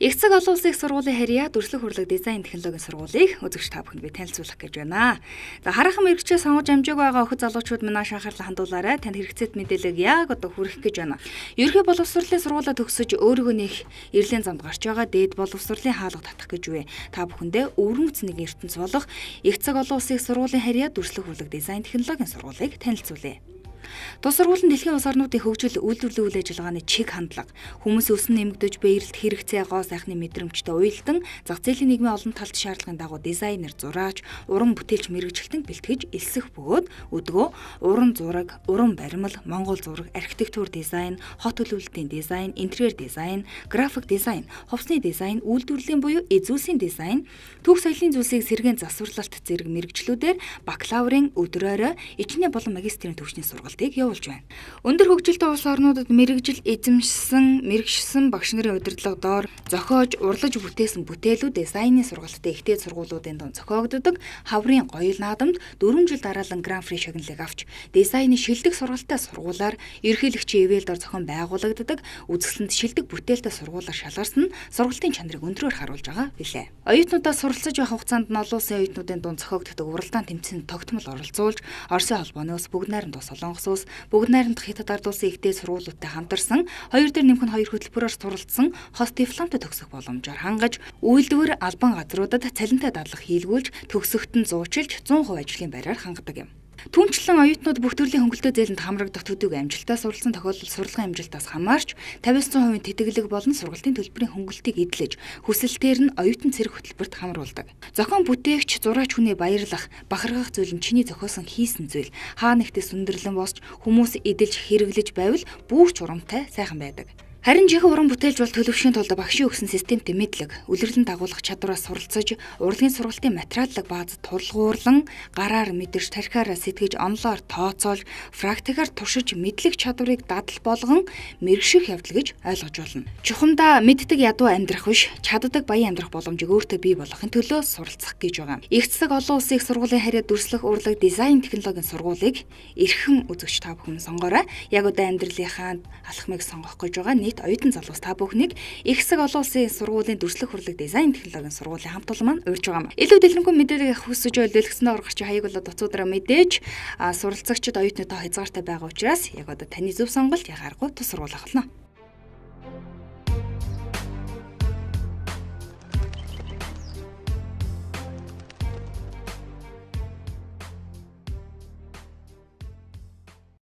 Их цаг олон улсын их сургуулийн харьяа дүрслэх урлаг дизайн технологийн сургуулийг үзэгч та бүхэнд би танилцуулах гэж байна. За, хараахан мэргэжлээ сонгож амжаагүй байгаа охид залуучууд минь нааш анхаарлаа хандуулаарай. Танд хэрэгцээт мэдээлэл яг одоо хүргэх гэж байна. Ерөнхий боловсролын сургуулаа төгсөж өөрийгөө нэх эрлийн замд гарч байгаа дээд боловсролын хаалга татах гэж вэ. Та бүхэндээ өвөрмөц нэгэн ертөнц болох их цаг олон улсын их сургуулийн харьяа дүрслэх урлаг дизайн технологийн сургуулийг танилцуулъя. Тус сургууль нь дэлхийн улс орнуудын хөгжил, үйлдвэрлэлийн үйл ажиллагааны чиг хандлага, хүмүүс өсөн нэмэгдэж буй эрэлт хэрэгцээ, гоо сайхны мэдрэмжтэй уялдан зах зээлийн нийгмийн олон талт шаардлагын дагуу дизайнер, зураач, уран бүтээлч мэргэжилтэн бэлтгэж элсэх бөгөөд өдгөө уран зураг, уран баримл, монгол зураг, архитектур дизайн, хот төлөвлөлтийн дизайн, интерьер дизайн, график дизайн, хувцсны дизайн, үйлдвэрлэлийн буюу эд зүйлсийн дизайн, түүх соёлын зүйлсийг сэргээн засварлалт зэрэг мэргэжлүүдээр бакалаврын өдөр орой, ичнэ болон магистрийн түвшний сургалтыг явуулж байна. Өндөр хөгжилтэй улс орнуудад мэргэжил эзэмшсэн, мэргэшсэн багш нарын удирдлага доор зохиож, урлаж бүтээсэн бүтээлүүд дизайны сургалттай их дээд сургуулиудын дунд зохиогддог хаврын гоёл наадамд 4 жил дараалан гран при шагналыг авч дизайны шилдэг сургалттай сургуулаар ерөнхийлөгчийн ивээл дор зохион байгуулагддаг үзэсгэлэнт шилдэг бүтээлтэй сургуулаар шалгарсан нь сургалтын чанарыг өндрөөр харуулж байгаа билээ. Оюутнуудаа суралцаж байх хугацаанд нь олон улсын оюутнуудын дунд зохиогддог уралдаан тэмцээнд тогтмол оролцуулж, Оросын холбооны улс, Бүгд найрамдах Солонгос улс, Бүгд найрамдах Хятад ард улсын их дээд сургуулиудтай хамтарсан хоёр дээр нэмэх нь хоёр хөтөлбөрөөр суралцсан хос дипломтой төгсөх боломжоор хангаж, үйлдвэр, албан газруудад цалинтай дадлага хийлгүүлж, төгсөхт нь зуучилж 100% ажлын байраар хангадаг юм. Түүнчлэн оюутнууд бүх төрлийн хөнгөлөлтөй зээлэнд хамрагдах төдийгүй амжилттай суралцсан тохиолдолд сурлагын амжилтаас хамаарч 50-100% тэтгэлэг болон сургалтын төлбөрийн хөнгөлөлтийг эдлэж, хүсэлтээр нь оюутан цэрэг хөтөлбөрт хамруулдаг. Зохион бүтээгч, зураач хүний баярлах, бахархах зүйл нь чиний зохиосон хийсэн зүйл. Хаа нэгтээ сүндэрлэн босч хүмүүс эдэлж хэрэглэж байвал бүрч урамтай сайхан байдаг. Харин жинхэнэ уран бүтээлч бол төлөвшийн тулд багшийн өгсөн системтэй мэдлэг, үлрэрлэн дагуулах чадвараас суралцаж, урлагийн сургалтын материаллык бааз тулгуурлан, гараар мэдэрч, тархиараа сэтгэж, онлоор тооцоолж, практикаар туршиж мэдлэг чадварыг дадал болгон мэргэших явдал гэж ойлгож болно. Чухамдаа мэддэг ядуу амьдрах биш, чаддаг баян амьдрах боломжийг өөртөө бий болгохын төлөө суралцах гэж байгаа. Их засаг олон улсын их сургуулийн харьяа дүрслэх урлаг дизайн технологийн сургуулийг эрхэм үзэгч та бүхэн сонгоорой. Яг одоо амьдралынхаа алхмыг сонгох гэж байгаа нийт оюутан залуус та бүхнийг их засаг олон улсын сургуулийн дүрслэх урлаг дизайн технологийн сургуулийн хамт олон маань урьж байгаа юм. Илүү дэлгэрэнгүй мэдээлэл авах хүсэж байвал дэлгэцэндээ орох чи хаяг болоод утсуудаараа мэдээж суралцагчид оюутны тоо хязгаартай байгаа учраас яг одоо таны зөв сонголт яхааргүй тус сургууль авах болно.